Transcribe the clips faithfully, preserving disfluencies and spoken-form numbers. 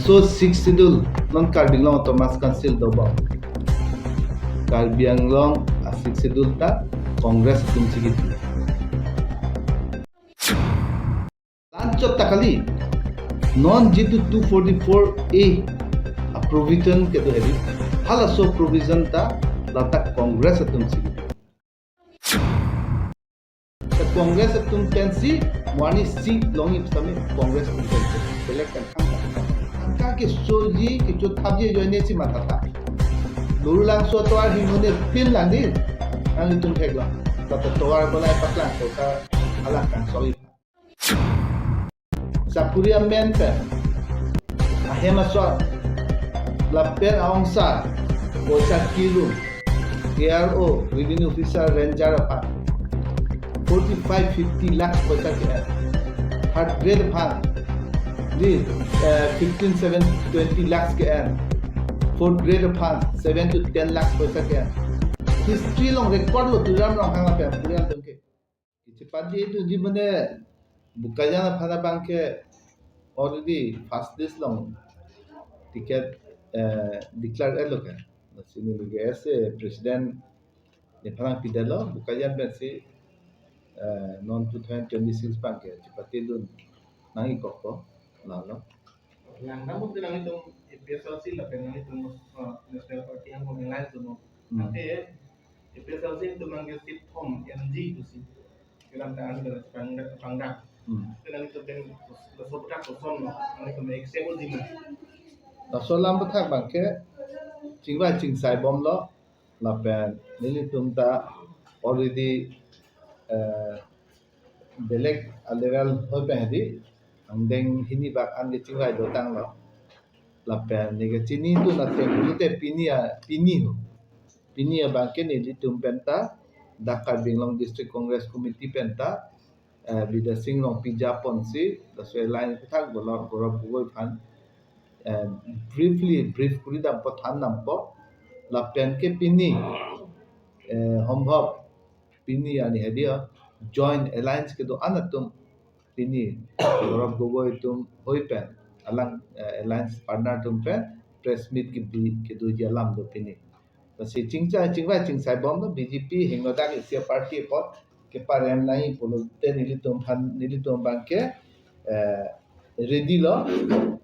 So Sixth Schedule non Karbi Anglong Autonomous Council dobom. Karbi Anglong a Sixth Schedule ta Congress atum si kipi. Lanchot ta kali. Non jitu two forty-four A a provision kedo hedi. Halaso provision ta lata Congress atum si kipi. Congress atum pensi mo arnisi longji sitame Congress atum pensi belek pen thang. Angka kesoji kecho thapji ajoine si mathatha. Lurulangso atovar hinghone pin lang di. Nanglitum theklong. Lata tovar kolai paklang kosa alang kangsoi. Sakuri amen pen ahem asor lapen a-ongsar poisa kirum A R O, revenue officer, ranger aphan forty-five fifty lakhs poisa ke-en. Third grade aphan di, eh, fifteen, seven, twenty lakhs ke-en. Fourth grade aphan seven to ten lakhs poisa ke-en. History along record lo Tuliram Ronghang lapen Purial Dongke. Kechepate dunji mane Bokajan aphan abangke already first list along ticket, eh, declare etlo ke. Lasi neli ke as a president nephan nangpidetlo, Bokajan pensi, eh, non two thousand twenty-six abangke chepate dun nangji kokpo, lalo. Langdam mukti nangitum A P H L C lapen nangitum, uh, National Party angbong alliance dun. Hmm. Ante A P H L C atum abangke seat thom M G tu si. Kelang tangan dalam pangdak pangdak. Hmm. Ante nangitum pen laso aphuthak koson lo. Nangitum accept unji ma? Laso alam aphuthak abangke chingvai chingsai bomlo. Lapen nelitum ta already, eh, belek a-level hoi pen hedi angdeng hini bak an kechingvai dotanglo. Lapen ne kechini tu na teng te pini a, pini ho. Pini abangke nelitum penta dak Karbi Anglong District Congress Committee penta, eh, Bidya Sing Rongpi japonsi, laso alliance aphuthak Gaurav, Gaurav Gogoi aphan, eh, briefly, brief kuri dampo, than dampo, lapen ke pini, eh, hombhop, pini arni hedi a joint alliance kedo-an atum, pini Gaurav Gogoi atum hoi pen, alang, eh, alliance partner atum pen, press meet kebi, kedoji alam do pini. Lasi chingcha, chingvai chingsai bomlo, B J P hingno dak isi a-party apot keparem nangji pulote nelitum aphan, nelitum abangke, eh, ready lo,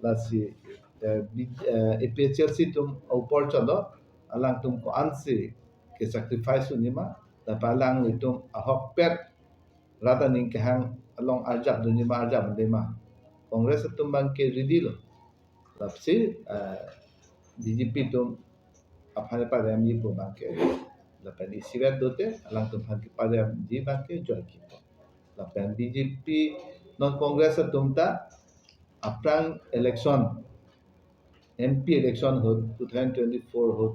lasi, eh, B-, eh, A P H L C atum upor cholo, alangtum ko-ansi ke-sacrifice unji ma, lapen alanglitum ahokpet rat aning kehang along arjap dunji ma, arjap dunde ma. Congress atum abangke ready lo. Lasi, eh, B J P atum aphan paremji pu abangke, lapen isivet dote, alangtum aphan keparemji abangke join kipo. Lapen B J P non Congress atum ta aphrang election, M P election ahut, two thousand twenty-four ahut,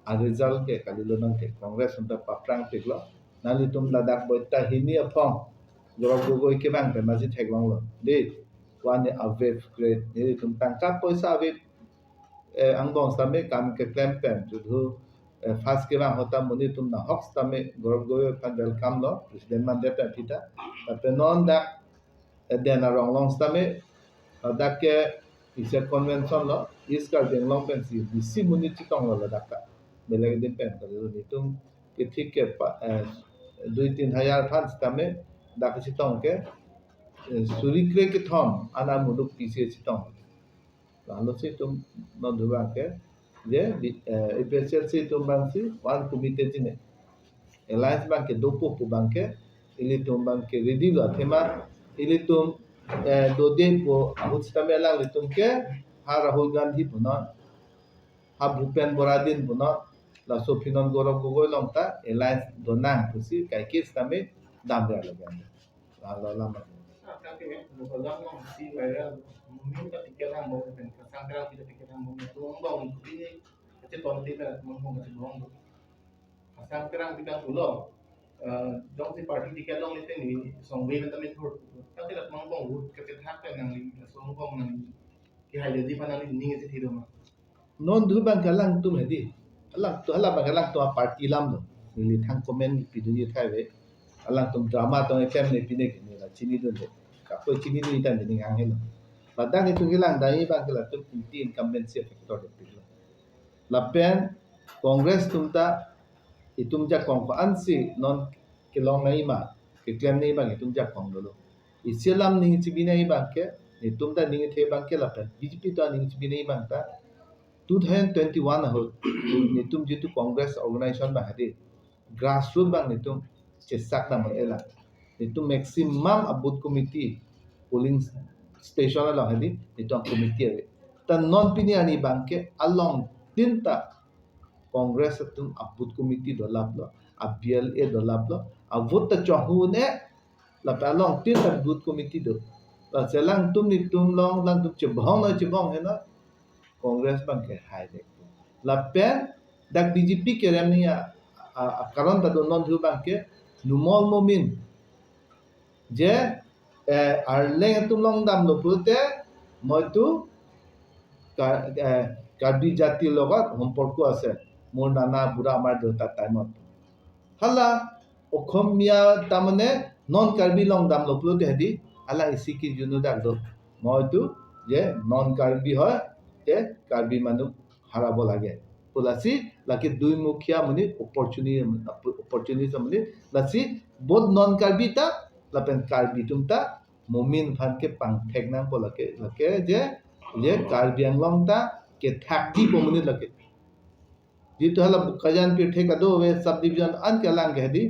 a-result ke kalilo nangke Congress atum ta paphrang piklo. Nanglitum ladak boita hini aphong Gaurav Gogoi kevang pen masi theklonglo. Dei, one a wave create. Nelitum tangka poisa ave, eh, angbong sitame kam keklem pen, judhu, eh, first kevang ahut ta monit atum nahok sitame Gaurav Gogoi aphan welcome lo, president mandet pen aphi ta. Lapen non dak, eh, Den Arong along sitame, eh, dak ke isi a-convention lo, East Karbi Anglong pensi bisi monit chetonglo ladak ta. Belek adim pen kalilo, nelitum kethik ke pa, eh, dui tin hajar aphan sitame dak chetong ke, eh, suri kre kethom ana muluk pisi chetong. Lalo si itum non dhu abangke, je, bi-, eh, A P H L C atum abangsi one committed ji ne. Alliance abangke dopo pu abangke, ilitum abangke ready lo athema, ilitum, eh, dode pu ahut sitame alanglitum ke, ha Rahul Gandhi punon, ha Bhupen Boradin punon, laso aphi non Gaurav Gogoi along ta alliance donang pusi kaike sitame damra lo kan. Lalo lama. Tangte, Bokajan along isi viral, mungkin ka ticket angbong pen, Kasang Terangpi ta ticket angbong, tu angbong, ini, kachetong ti pen, angbong kachetong. Kasang Terangpi ta pulo, eh, jongsi party ticket along nelitum ni, song wave ta methur, tangte dak angbong, vote kachethak pen nangli, song angbong nangli, kehai jadi aphan nangli, ning isi thido ma. Non dhu abangke alangtum hedi. Alangtum, hala abangke alangtum a-party alam lo. Neli thang comment pidunji thai ave. Alangtum drama tong eklem ne pine ke neli la chinidunde. Kaprek chinidun itan de ning hang helo. Ladak itum kelang dai abang ke latum anti incumbency factor dopiklo. Lapen Congress atum ta itum ajakong ko-ansi non kelong nangji ma, keklem nangji abang itum ajakong dolo. Isi alam ning chibi nangji abang ke, itum ta ning ithe abang ke lapen B J P ta ning chibi nangji abang ta two thousand twenty-one ahut, itum jitu Congress organization abang hadi, grassroot abang itum chesak dam elang. Itum maximum a-booth committee, polling station along hadi, itum committee ave. Ta non pini arni abang ke along tin ta Congress atum a-booth committee dolaplo, a-B L A dolaplo, a-vote ta chonghu un-e, lapen along tin ta booth committee do. Lasi alangtum nitum along, alangtum chebong lo chebong heno, Congress abang ke hai dek. Lapen dak B J P kerem nangji a, a, a karon ta do non thu abang ke Numal Momin. Je, eh, Arleng atum along damlo pulote, moitu Ka-, eh, Karbi jati logot সম্পৰ্ক আছে, মোৰ নানা বুঢ়া আমাৰ দেউতাৰ টাইমত। Hala Okhomia ta mane non Karbi along damlo pulote hadi, hala isi kejun dak do. Moitu je non Karbi hoy, te Karbi মানুহ harabo lage. Pu lasi lake দুই Mukhia monit, opportunity, opportunity monit, lasi both non Karbi ta lapen Karbi atum ta Momin aphan ke pangthek nangpo lake, lake je, je Karbi Anglong ta kethakji pu monit lake. Jitu hala Bokajan pirthe kadokave subdivision an ke alang ke hadi,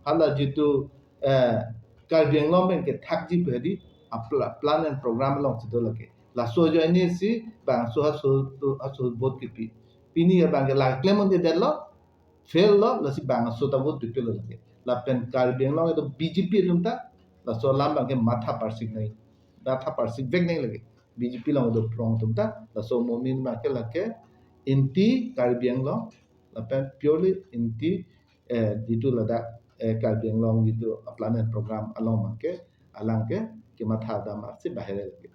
hala jitu, eh, Karbi Anglong pen kethakji pu hadi, a pla-, plan and program alongsi do lake. Laso ajoinesi bangso aso, aso vote kipi. Pini abang ke la klem un-edetlo, fail lo, lasi bangso ta vote pipelo lake. Lapen Karbi Anglong itum B J P atum ta, laso alam abang ke matha parsik nangji, matha parsik vek nangji lake. B J P along do prong atum ta, laso Momin abang ke lake anti Karbi Anglong, lapen purely anti, eh, jitu ladak, eh, Karbi Anglong jitu a plan and program along abang ke, alang ke, kematha dam amatsi bahere lake.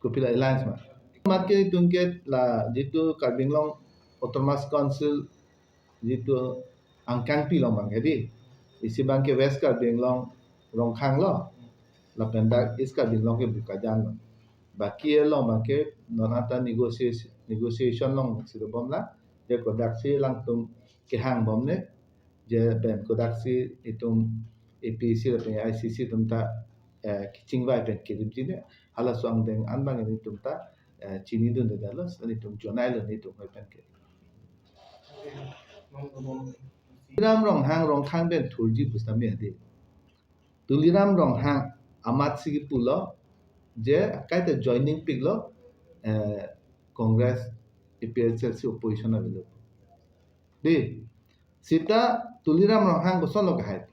Kopilo alliance ma. Amat ke itum ke la jitu Karbi Anglong Autonomous Council jitu angkangpi along abang ke di. Isi abang ke West Karbi Anglong Rongkhang lo. Lapen dak East Karbi Anglong ke Bokajan lo. Baki along abang ke non anta negotiation, negotiation alongsi dobom la. Je kodaksi alangtum kehang bomne. Je pen kodaksi itum A P C C lapen A I C C atum ta, eh, kachingvai pen kiripji ne. Halaso angdeng an abang itum ta, eh, chinidundedetlo, lason itum jonailo netum hoi pen ke. Tuliram Ronghang Rongkhang pen thurji pusitame hadi. Tuliram Ronghang amatsi kipulo, je akaita joining piklo, eh, Congress, A P H L C opposition avelo. Di, seta Tuliram Ronghang kosonlo kehai?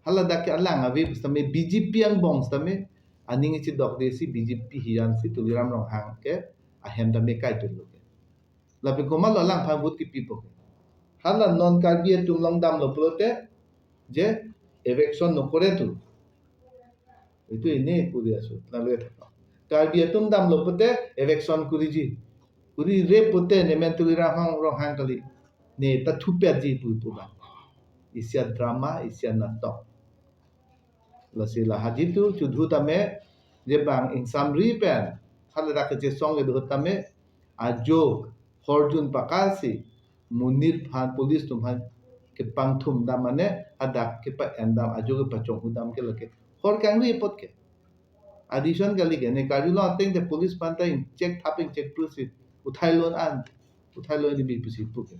Hala dak ke alang ave pusitame B J P angbong sitame aning ichidok desi B J P hiyan si Tuliram Ronghang ke ahem tame kaitunlo ke. Lapen komatlo alangphan vote kipipo ke? Hala non Karbi atum along damlo pulote je eviction nokore tu. Itu ini kuri aso, lalu ya thapa. Karbi atum damlo pute eviction kuriji. Kurire pute nemen Tuliram Ronghang kali. Ne ta thupetji pu pu abang. Isi a drama, isi a natok. Lasi la hajitu chudhu tame, je bang ingsamri pen, haladak kachesong kedo tame, ajo horjun pakalsi, monit aphan, police atum aphan kepangthum dam mane, hadak kepa-en dam, ajo kepachonghu dam ke lake. Hor kangri apot ke. Addition kali ke, ne Karbi Anglong ateng te police aphan ta ingchek thap ingchek prusi, uthai lon an, uthai lon ni bi pusi pu ke.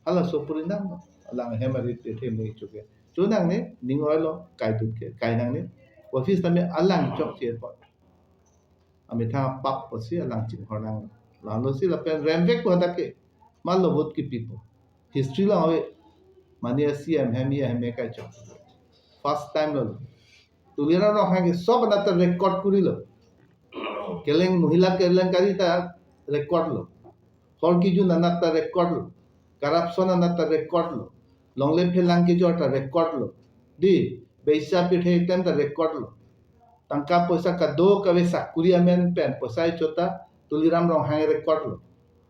Halaso puri nang, alang hem ari te them ni chuke. Chonangne, ning oilo, kaidut ke, kainangne. Office tame alang chokche apot. Amethang pap pusi alang chinghor nang. Lalo si lapen remvek ko hadak ke. Malo vote kipipo. History along ave. Mane C M hem ya hem kaichok. First time lo. Tuliram Ronghang ke sob anat ta record kurilo. Keleng mohila kelengkari ta record lo. Hor kejun anat ta record lo. Corruption anat ta record lo. Longle phelang kejor ta record lo. Di, beisa pirthe item ta record lo. Tangka poisa kadokave sakuri amen pen poisa ichot ta Tuliram Ronghang record lo.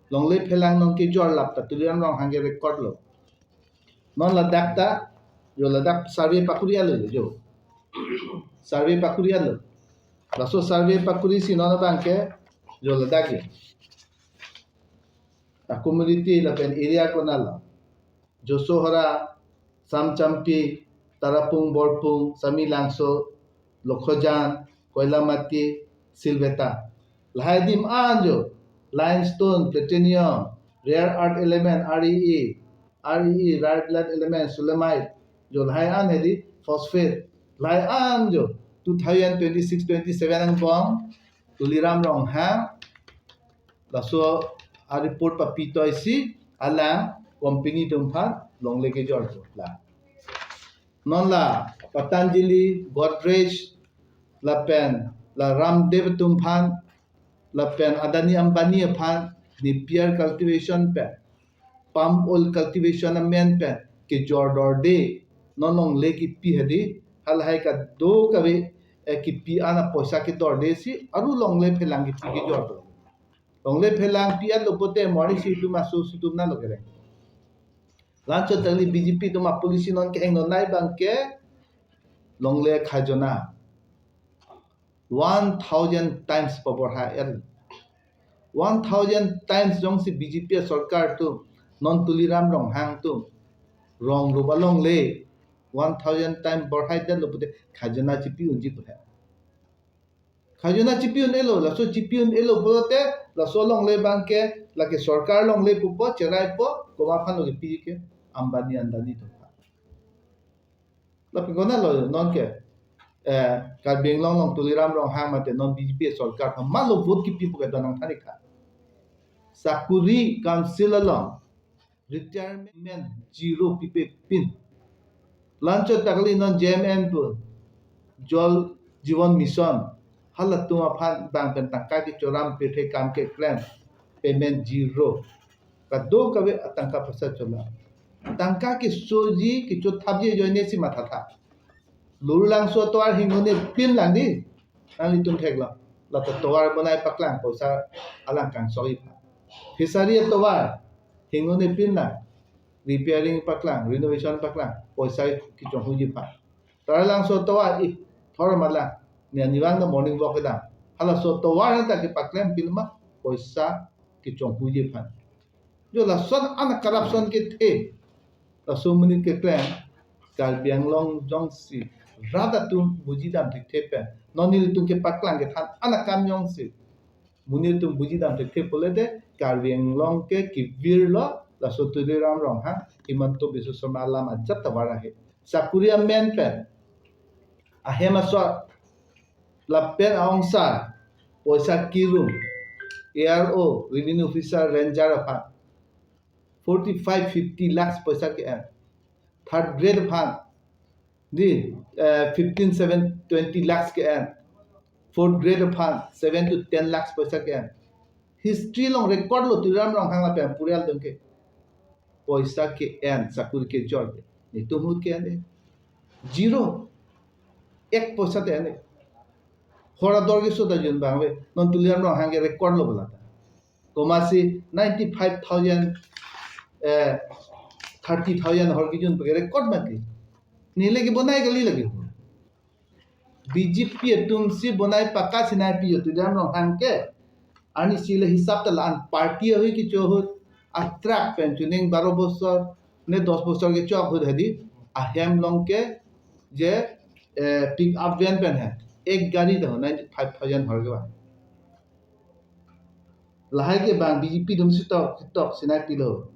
Longle phelang non kejor lap ta Tuliram Ronghang record lo. Non ladak ta, jo ladak survey pakuri alo jo. Survey pakuri alo. Laso survey pakurisi non abangke jo ladak ke. A community lapen area konat lo. Josohora, Samchampi, Tarapung Borpung, Samelangso, Lokhojan, Koilamati, Silveta. Lahai adim an jo, limestone, platinum, rare earth element, R E E, R E E, rare earth element, sulemite, jo lahai an hedi, phosphate, lahai an jo, two thousand twenty-six twenty-seven angbong, Tuliram Ronghang, laso a report papitoi si alang company atum aphan longle kejor la. Non la Patanjali, Godrej, lapen la Ramdev atum aphan, lapen Adani Ambani aphan, Napier cultivation pen, palm oil cultivation amen pen kejor dorde, non longle kipi hedi, halahai kadokave, eh, kipi an apoisa kedorde si, aru longle phelang kipi kejor do. Longle phelang pi-etlo pote morning si itum aso si itum nalo kereng. Lanchot tangli B J P atum apolicy non kehingno nai abangke longle khajona one thousand times paborha el. One thousand times jongsi B J P sorkar atum, non Tuliram Ronghang atum rong ruba longle one thousand times borhai detlo pote khajona chipi unji pote. Khajona chipi un-elo, laso chipi un-elo pulote, laso longle abangke, lake sorkar longle pupo, cheraipo, komat aphan lo kipi ke, Ambani Adani atum aphan. Lapen konat lo non ke, eh, Karbi Anglong along Tuliram Ronghang mate non B J P sorkar aphan, malo vote kipipo ke donang tharik ha. Sakuri council along, retirement zero pipe pin. Lanchot tangli non J M N pu, Jal Jeevan Mission, halatum aphan bang pen tangka kechoram pethe kam keklem, payment zero. Kadokave atangka paisa chola. Tangka kesoji kechothapji ajoine si mathatha. Lurulangso atovar hingno ne pin lang di. Nanglitum theklong. Lata tovar bonai paklang poisa alang kangsoi aphan. Fishery atovar hingno ne pin lang. Repairing paklang, renovation paklang, poisa kechonghuji aphan. Taralangso atovar, ih, thor malang. Ne anivang na morning walk kedam. Halaso atovar ta kepaklem pilma, poisa kechonghuji aphan. Jo lason an corruption kethe. Laso amonit keklem. Karbi Anglong jongsi rat atum buji dam thekthe pen, non nelitum kepaklang kethan an akam jongsi monit atum buji dam thekthe pulote Karbi Anglong ke kevirlo, laso Tuliram Ronghang, Himanta Biswa Sarma alam ajat ta var ahe. Sakuri amen pen, ahem asor, lapen a-ongsar, poisa kirum, A R O, revenue officer, ranger aphan forty-five, fifty lakhs poisa ke-en. Third grade aphan, di, eh, fifteen, seven, twenty lakhs ke-en. Fourth grade aphan seven to ten lakhs poisa ke-en. History along record lo Tuliram Ronghang lapen apurial atum ke. Poisa ke-en, sakuri kejor ke. Netum ahut ke-en de. Zero. Ek poisa ta en de. Hor ador keso ta jun abang ave. Non Tuliram Ronghang ke record lo bola ta. Komatsi ninety-five thousand, eh, thirty thousand hor kejun pu ke record mati. Neli ke bonai kali lake. B J P atum si bonai pakka sinai pi jo Tuliram Ronghang ke. Arnisi le hisap ta la-an party ahui kecho ahut, a truck pen chuning baro bosor ne dos bosor kecho ahut hedi, ahem along ke je, eh, pick up van pen he. Ek gari ta ninety-five thousand hor kevang. Lahai ke bang B J P atum si tok, tok sinai pilo.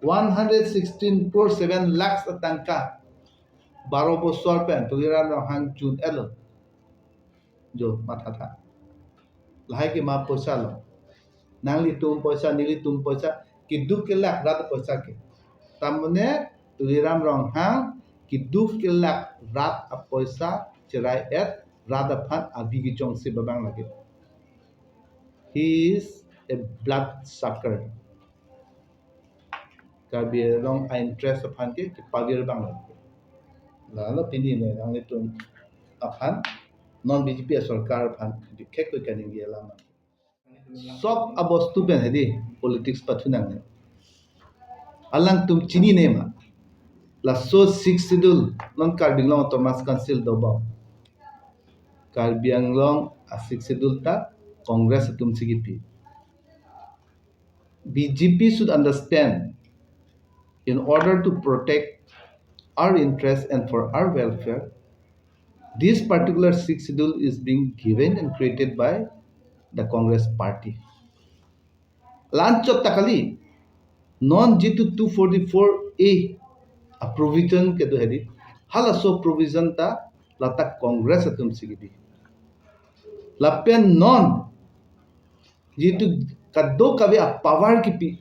One hundred sixteen crore seven lakhs atangka baro bosor pen Tuliram Ronghang chun-etlo. Jo mathatha. Lahai ke ma poisa lo. Nanglitum poisa, nelitum poisa, keduk kelak rat poisa ke. Tamone Tuliram Ronghang keduk kelak rat apoisa cherai-et, rat aphan avi kechongsi babang lake. He is a blood sucker. Karbi Anglong a-interest aphan ke kepavir abang lake. Lalo pini ne nanglitum aphan, non B J P asorkar aphan dikhek ko kaningje alam. Sob abostu pen hedi politics pathu nangne. Alangtum chinine ma? Laso Sixth Schedule non Karbi Anglong Autonomous Council dobom. Karbi Anglong a Sixth Schedule ta Congress atum si kipi. B J P should understand, in order to protect our interests and for our welfare, this particular Sixth Schedule is being given and created by the Congress party. La-anchot ta kali, non jitu two forty-four A a provision kedo hedi, halaso provision ta lata Congress atum si kipi. Lapen non jitu kadokave a power kipi,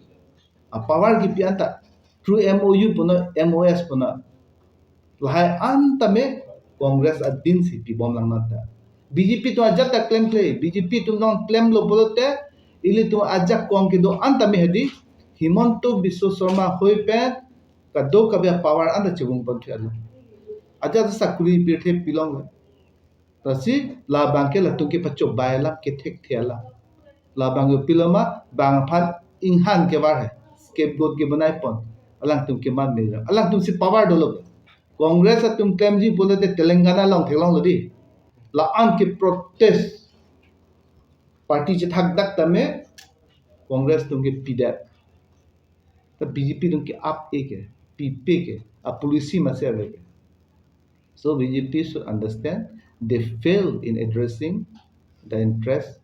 a power kipi anta through M O U punon, M O S punon, lahai an tame Congress adin si pibom lang nang ta. B J P atum ajat ta klemkle, B J P atum nangklemlo pulote ilitum ajakong kedo an tame hedi Himanta Biswa Sarma hoi pen kadokave a power anta chevung pon thia lo. Ajat sakuri pirthe pilongle. Lasi labang ke latum ke pachobai alam, kethekthe alam. Labang yo piloma, bang aphan inghan kevar hai, scapegoat ke banai pon. Alangtum ke man me. Alangtum si power dolo. Congress atum klemji pulote Telangana along theklonglo di. La-an ke protest party chethak dak tame Congress atum ke pidet. Ta B J P atum ke ap-e ke, pipe ke, a policy masi ave ke. So B J P should understand they fail in addressing the interests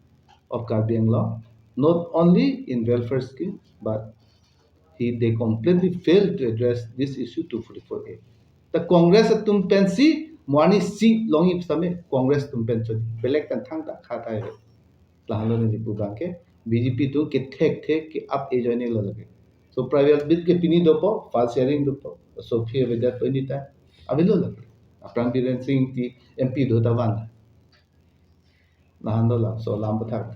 of Karbi Anglong, not only in welfare scheme, but he, they completely fail to address this issue two forty-four A. Ta Congress atum pensi, mo arni si longji sitame Congress atum pen chodi. Belek pen thangta khatai. Lahenlo neli pu abang ke, B J P atum kethekthe ke ap-e ajoine lo lake. So private bid ke pini dopo, file sharing dopo. So phi avedet po ini ta. Avelo lake. Aphrang Biren Singh Engti M P do ta van. Lahenlo la, so lam pathak.